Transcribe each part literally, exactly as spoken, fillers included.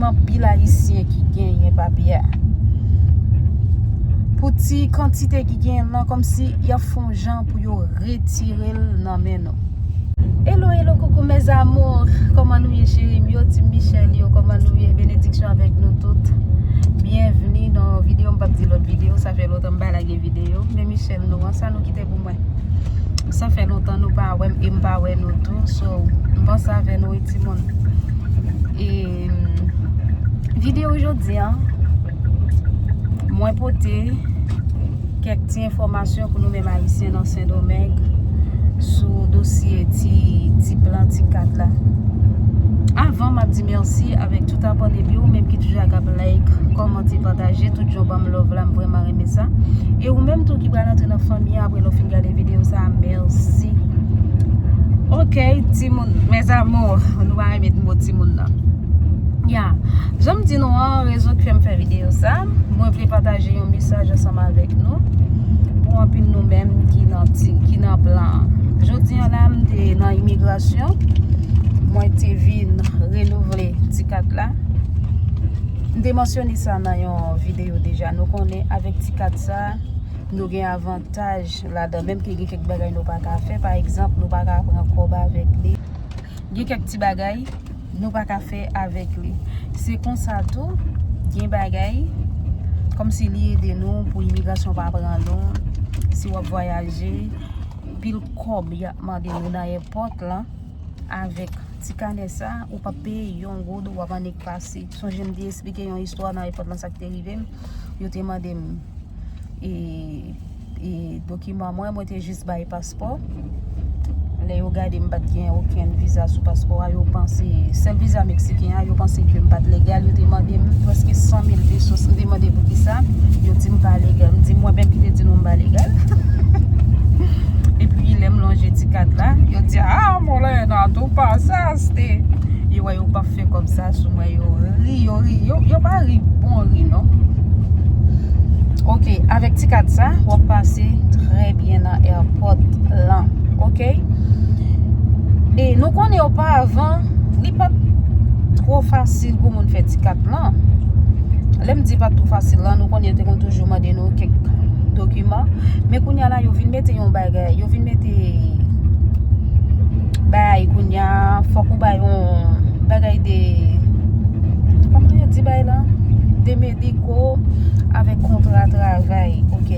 Anpil Ayisyen ki genyen papye a. Pou ti kantite ki genyen l lan, kòmsi y ap fè yon jan pou yo retire l nan men nou. Hello, hello, coucou mes amours. Kòman nou ye, cheri m yo, Team Michelle yo, kòman nou ye? Benediksyon avèk nou tout. Byenvni nan yon videyo, m p ap di lòt videyo, sa fè lontan m pa lage videyo. Men Michelle nou an, sa nou kite pou mwen. Sa fè lontan nou pa wè m e m pa wè nou tou. So, m panse avè nou wi timoun. E videyo jodi an, mwen pote kèk ti enfòmasyon pou nou menm Ayisyen nan Sendomeng sou dosye ti, ti plan ti kat la. Avan, m ap di mèsi avèk tout abòne m yo, ou menm ki toujou ap like, kòmante, pataje, tout jan w ban m love la, m vrèman renmen sa. E ou menm tou ki pral antre nan fanmi an apre lè w fin gade videyo sa a, mèsi. Ok, timoun, mes amours, nou pa renmen mo timoun nan. Ya, jan m di nou an, rezon ki fè m fè videyo sa, mwen vle pataje yon mesaj ansanm avèk nou, pou anpil nou menm ki nan ti, ki nan plan an. Jodi an la, m te nan imigrasyon, mwen te vin renouvle ti kat la. M te mansyone sa nan yon videyo deja. Nou konnen avèk ti kat sa, nou gen avantaj ladan, menm ke gen kèk bagay nou pa ka fè. Pa egzanp, nou pa ka pran kòb avèk li. Gen kèk ti bagay nou pa ka fè avèk li. Se konsa tou, gen bagay, kòmsi li ede nou pou imigrasyon pa pran nou, si w ap vwayaje, pil kòb y ap mande nou nan èpòt lan, avèk ti kanè sa, ou p ap peye yon goud, w ap annik pase. Sonje m te esplike yon istwa nan èpòt lan, sa k te rive m. Yo te mande m e, e dokiman mwen, mwen te jis bay paspò. Lè yo gade m pa t gen okenn viza sou paspò a, yo panse, sèl viza meksiken an, yo panse ke m pa t legal. Yo te mande m prèske san mil pesos. M te mande poukisa. Yo di m pa legal. M di mwen menm ki te di nou m pa legal. Epi lè m lonje ti kat la, yo di, "Ah, Molena, tu pasaste." Yo wè yo p ap fè kòb sa sou mwen, yo ri, yo ri, yo, yo pa ri, bon ri, non. Ok, avèk ti kat sa, w ap pase trè byen nan èpòt lan, ok? E nou konnen oparavan, li pa t twò fasil pou moun fè ti kat lan. Lè m di pa t twò fasil lan, nou konnen yo te konn toujou mande nou kèk dokiman. Men kounye a la, yo vin mete yon bagay, yo vin mete bay kounye a, fòk ou bay yon bagay de, kòman yo di bay lan? De mediko avèk kontra travay, ok.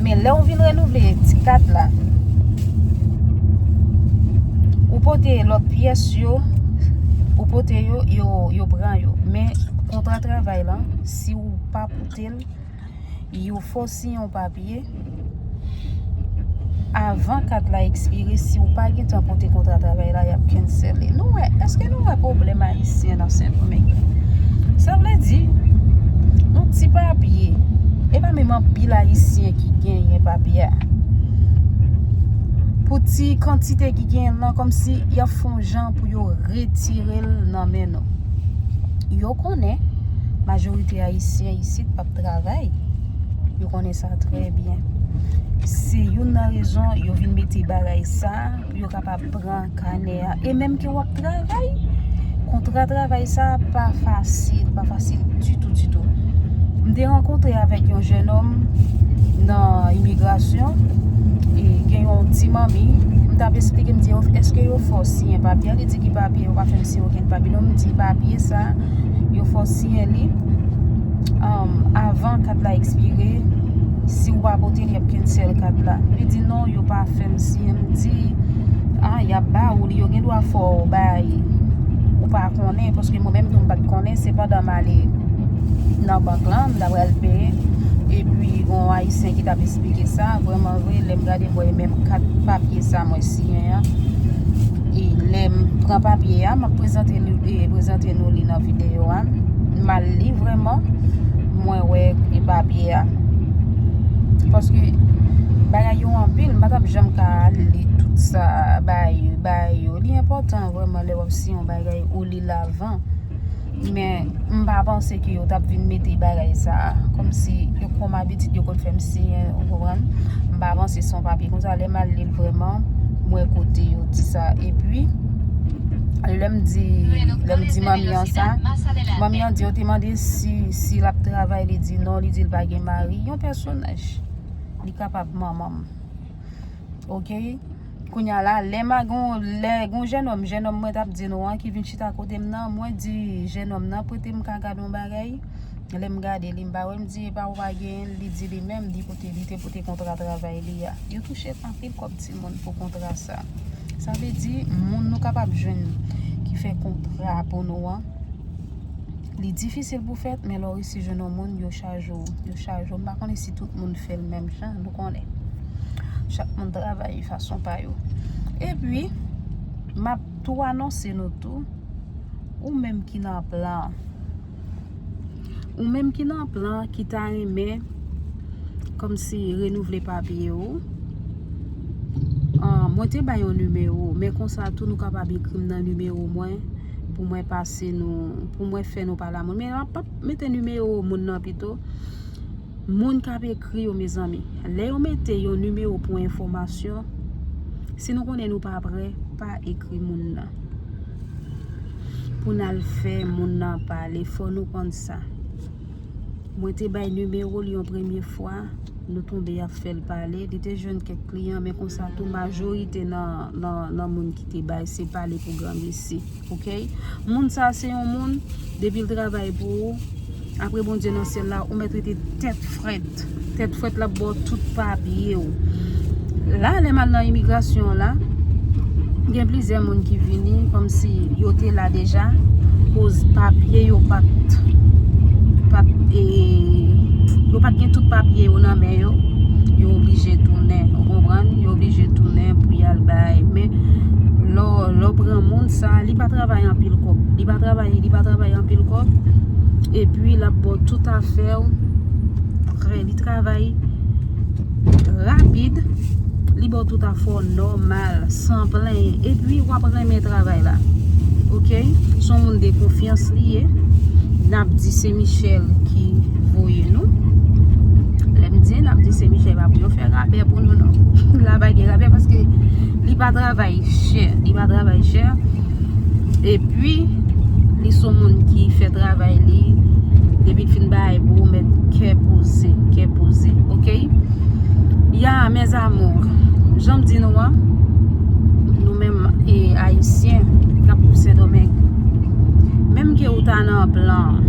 Men lè w vin renouvle ti kat la, ou pote lòt pyès yo, ou pote yo, yo, yo pran yo. Men kontra travay lan, si w pa pote l, yo fè w siyen yon papye avan kat la ekspire. Si w pa gentan pote kontra travay la, y ap cancel li. Nou wè, èske nou wè pwoblèm ayisyen nan Sendomeng? Sa vle di, yon ti papye, e pa menm anpil ayisyen ki genyen papye a. Pou ti kantite ki genyen l lan, kòmsi y ap fè yon jan pou yo retire l nan men nou. Yo konnen majorite ayisyen isit p ap travay. Yo konnen sa trè byen. Se youn nan rezon yo vin mete bagay sa a, pou yo kapab pran kanè a. E menm ke w ap travay, kontra travay sa a pa fasil, pa fasil ditou, ditou. M te rankontre avèk yon jennonm nan imigrasyon, e gen yon ti manmi, m t ap esplike, m di, "Èske yo fè w siyen papye a?" Li di, "Ki papye?" Yo pa fè m siyen okenn papye non. M di, "Papye sa, yo fè w siyen li, um, avan kat la ekspire. Si w pa pote l, y ap cancel kat la." Li di, "Non, yo pa fè m siyen." M di, "Ah, y ap ba ou li, yo gen dwa fè w bay, ou pa konnen, paske mwen menm tou m pa t konnen, se pandan m ale nan bank lan, m ta pral peye." Epi, gen yon ayisyen ki t ap esplike sa, vrèman vre, lè m gade, m wè menm kat papye sa mwen siyen an. E lè m pran papye a, m ap prezante nou, e, prezante nou li nan videyo a. M al li vrèman, mwen wè e papye a. Paske bagay yo anpil, m pa t ap janm ka li tout sa, bagay, bagay yo. Li enpòtan vrèman lè w ap siyen yon bagay, ou li l avan. Men, m pa panse ke yo t ap vin mete bagay sa a. Kòmsi, yo kòm abitid, yo konn fè m siyen, ou konprann? M pa panse se yon papye konsa. Lè m al li l vrèman, m wè kote yo di sa. Epi, Lè m di, lè m di manmi an sa, manmi an di yo te mande si, si l ap travay, li di non, li di l pa gen mari. Yon pèsonaj. Li kapab manman m. Oke? Kounye a la, lè m a gon, lè gon jennonm, jennonm mwen t ap di nou an ki vin chita kote m nan, mwen di jennonm nan prete m ka gade yon bagay. Lè m gade li, m pa wè, m di epa ou pa genyen l, li di li menm, li pote, li te pote kontra travay li a. Yo touche anpil kòb timoun pou kontra sa. Sa vle di, moun nou kapab jwenn ki fè kontra pou nou an, li difisil pou fèt, men lè w resi jwenn yon moun, yo chaje w, yo chaje w. M pa konnen si tout moun fè l menm jan, nou konnen. Chak moun travay fason pa yo. Epi, m ap tou anonse nou tou, ou menm ki nan plan, ou menm ki nan plan, ki ta renmen kòmsi renouvle papye ou, ah, mwen te bay yon nimewo, men konsa tou nou kapab ekri m nan nimewo mwen pou mwen pase nou, pou mwen fè nou pale a moun. Men m ap mete nimewo moun nan pito. Moun k ap ekri yo, mezanmi, lè yo mete yon nimewo pou enfòmasyon, si nou konnen nou pa prè, pa ekri moun nan. Pou n al fè moun nan pale, fò nou konn sa. Mwen te bay nimewo l yon premye fwa, nou tonbe ap fè l pale. Li te jwenn kèk kliyan, men konsa tou majorite nan, nan, nan moun ki te bay se pale pou granmesi. Oke? Moun sa se yon moun, depi l travay pou ou, apre Bondye nan syèl la, ou mèt rete tèt frèt. Tèt frèt, l ap ba w tout papye w. La, lè m al nan imigrasyon an la, gen plizyè moun ki vini, kòmsi yo te la deja, koz papye yo pa t, pa t, e, yo pa t gen tout papye yo nan men yo, yo oblije tounen, ou konprann? Yo oblije tounen pou y al bay. Men, lè w, lè w pran moun sa, li pa travay anpil kòb. Li pa travay, li pa travay anpil kòb. Epi, l ap ba w tout afè w. Frè, li travay rapid. Li ba w tout afè w nòmal, san plenyen. Epi, w ap renmen travay la. Oke? Se yon moun de konfyans li ye. N ap di se Michel ki voye nou. Lè m di n ap di se Michel, pa pou yo fè rabè pou nou, non. La pa gen rabè paske li pa travay chè. Li pa travay chè. Epi, li se yon moun ki fè travay li. Depi l fin bay pou ou, mèt kè poze, kè poze. Oke? Ya, mes amours, jan m di nou an, nou menm, e, Ayisyen k ap viv Sendomeng, menm ke ou ta nan plan,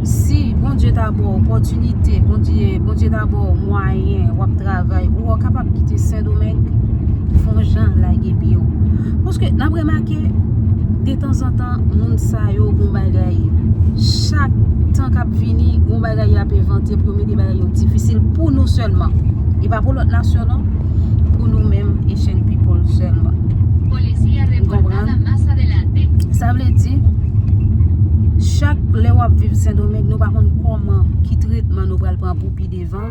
si Bondye ta ba w opòtinite, Bondye, Bondye ta ba w mwayen, w ap travay, ou kapab kite Sendomeng, fè yon jan lage pye w. Paske n ap remake, detanzantan, moun sa yo gon bagay. Chak tan k ap vini, gon bagay y ap envante pou yo mete bagay yo difisil pou nou sèlman. E pa pou lòt nasyon, non. Pou nou menm, Haitian people sèlman. Policía reportada más adelante. Sa vle di, chak lè w ap viv Sendomeng, nou pa konn kòman, ki tretman nou pral pran pou pi devan.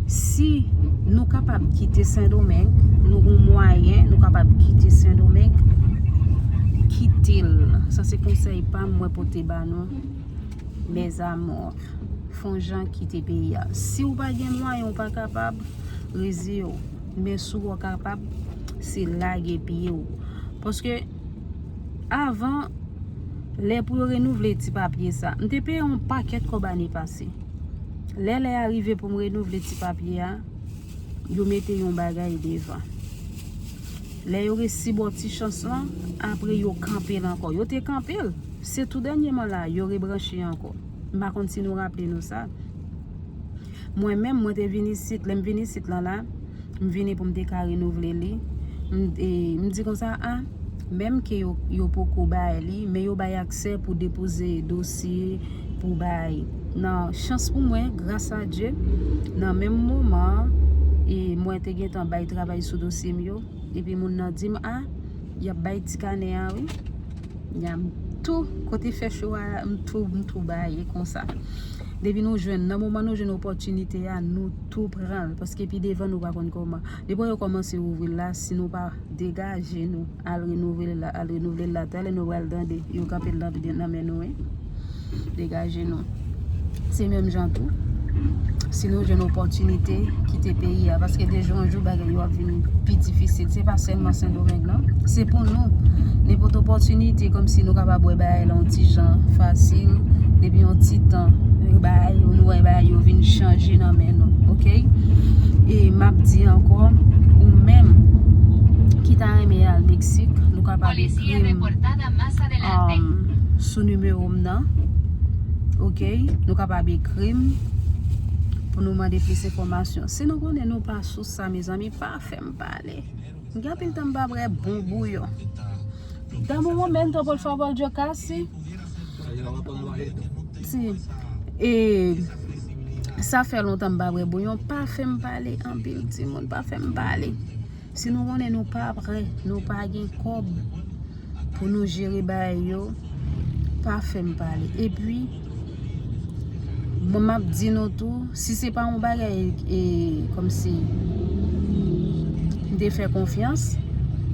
Si nou kapab kite Sendomeng, nou gon mwayen, nou kapab kite Sendomeng, kite l. Sa se konsèy pa m mwen pote ba nou, mes amours. Fè yon jan kite peyi a. Si w pa gen mwayen, w pa kapab, reziye w. Men si w kapab, se lage pye w. Paske avan, lè pou yo renouvle ti papye sa, m te peye yon pakèt kòb ane pase. Lè lè a rive pou m renouvle ti papye a, yo mete yon bagay devan. Lè yo resi ba w ti chans lan, apre yo kanpe l ankò. Yo te kanpe l. Se tou dènyèman la, yo rebranche ankò. M pa konn si nou raple nou sa. Mwen menm, mwen te vin isit, lè m vin isit lan la, m vini pou m te ka renouvle li. M, e, m di konsa, a, menm ke yo, yo poko bay li, men yo bay aksè pou depoze dosye, pou bay. Nan chans pou mwen, gras a Dye, nan menm moman an, e, mwen te gentan bay travay sou dosye m yo, epi moun nan di m, a, y ap bay ti kanè a, wi. Ya m tou, kote fè cho a, m tou, m tou bay konsa. Depi nou jwenn, nan moman nou jwenn opòtinite a, nou tou pran l, paske pi devan nou pa konn kòman. Depi yo kòmanse ouvri l la, si nou pa degaje nou, al renouvle l la, al renouvle l la, talè nou pral tande, yo kanpe l nan, nan men nou, wi. Degaje nou. Se menm jan tou. Si nou jwenn opòtinite kite peyi a, paske de jou an jou bagay yo ap vin pi difisil. Se pa sèlman Sendomeng non, se pou nou. Nenpòt opòtinite, kòmsi nou kapab wè bagay la yon ti jan fasil, depi yon ti tan, bagay yo, nou wè bagay yo vin chanje nan men nou, oke? E m ap di ankò, ou menm ki ta renmen al Meksik, nou kapab ekri m, um, sou nimewo m nan, oke? Nou kapab ekri m pou nou mande plis enfòmasyon. Si nou konnen nou pa sou sa, mezanmi, pa fè m pale. M gen anpil tan m pa bwè bon bouyon. Dame un momento, por favor, yo casi. Si. E sa fè lontan m pa bwè bouyon. Pa fè m pale anpil, timoun, pa fè m pale. Si nou konnen nou pa prè, nou pa gen kòb pou nou jere bagay yo, pa fè m pale. Epi, bon, m ap di nou tou, si se pa yon bagay, e, kòmsi m te fè konfyans,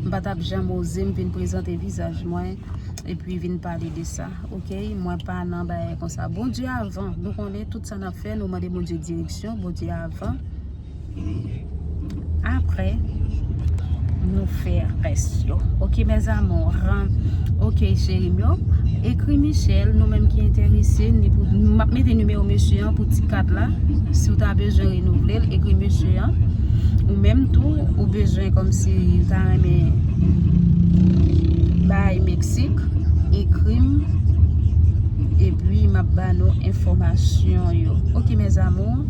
m pa t ap janm oze m vin prezante vizaj mwen, epi vin pale de sa, oke? Mwen pa nan bagay konsa. Bondye avan, nou konnen tout sa n ap fè, nou mande Bondye direksyon, Bondye avan. Apre, nou fè rès yo. Oke, mes amours. Oke, cheri m yo. Ekri Michel, nou menm ki enterese, ni pou, m ap mete nimewo mesye an pou ti kat la. Si w ta bezwen renouvle l, ekri mesye an. Ou menm tou, ou bezwen kòmsi ta renmen bay Meksik, ekri m. Epi, m ap ba nou enfòmasyon yo. Oke, mes amours.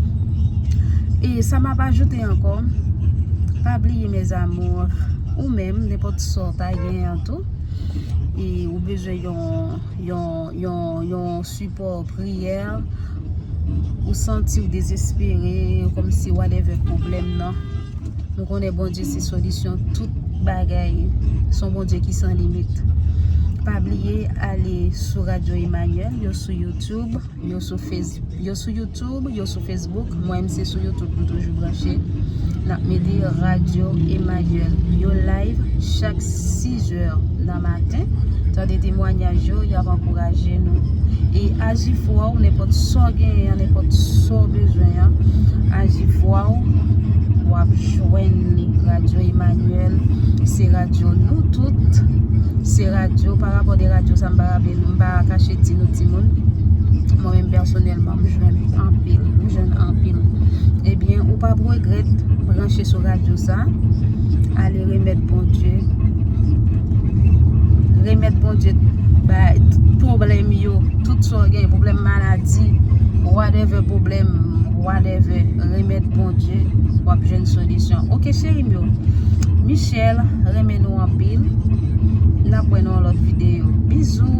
E sa m ap ajoute ankò, pa bliye, mes amours, ou menm, nenpòt sa w ta genyen an tou, e ou bezwen yon, yon, yon, yon sipò priyè, ou santi w dezespere, kòmsi whatever pwoblèm nan, nou konnen Bondye se solisyon tout bagay, se yon Bondye ki san limit. Pa bliye ale sou Radyo Emmanuel, yo sou YouTube, yo sou Face-, yo sou YouTube, yo sou Facebook. Mwen menm se sou YouTube m toujou branche. N ap mete Radyo Emmanuel. Yo live chak sis è nan maten. Tande temwanyaj yo, y ap ankouraje nou. E aji fwa w, nenpòt sa w genyen an, nenpòt sa w bezwen an, aji fwa w, w ap jwenn li. Radyo Emmanuel, se radyo nou tout. Se radyo, pa rapò de radyo sa, m pa raple nou, m pa kache di nou timoun. Mwen menm pèsonèlman, m jwenn anpil, m jwenn anpil. Ebyen, ou p ap regrèt branche sou radyo sa. Ale remèt Bondye. Remèt Bondye ba pwoblèm yo, tout sa w gen, pwoblèm maladi, whatever pwoblèm, whatever, remèt Bondye, w ap jwenn solisyon. Oke, cheri m yo. Michel, renmen nou anpil. N ap wè nan yon lòt videyo. Bizou.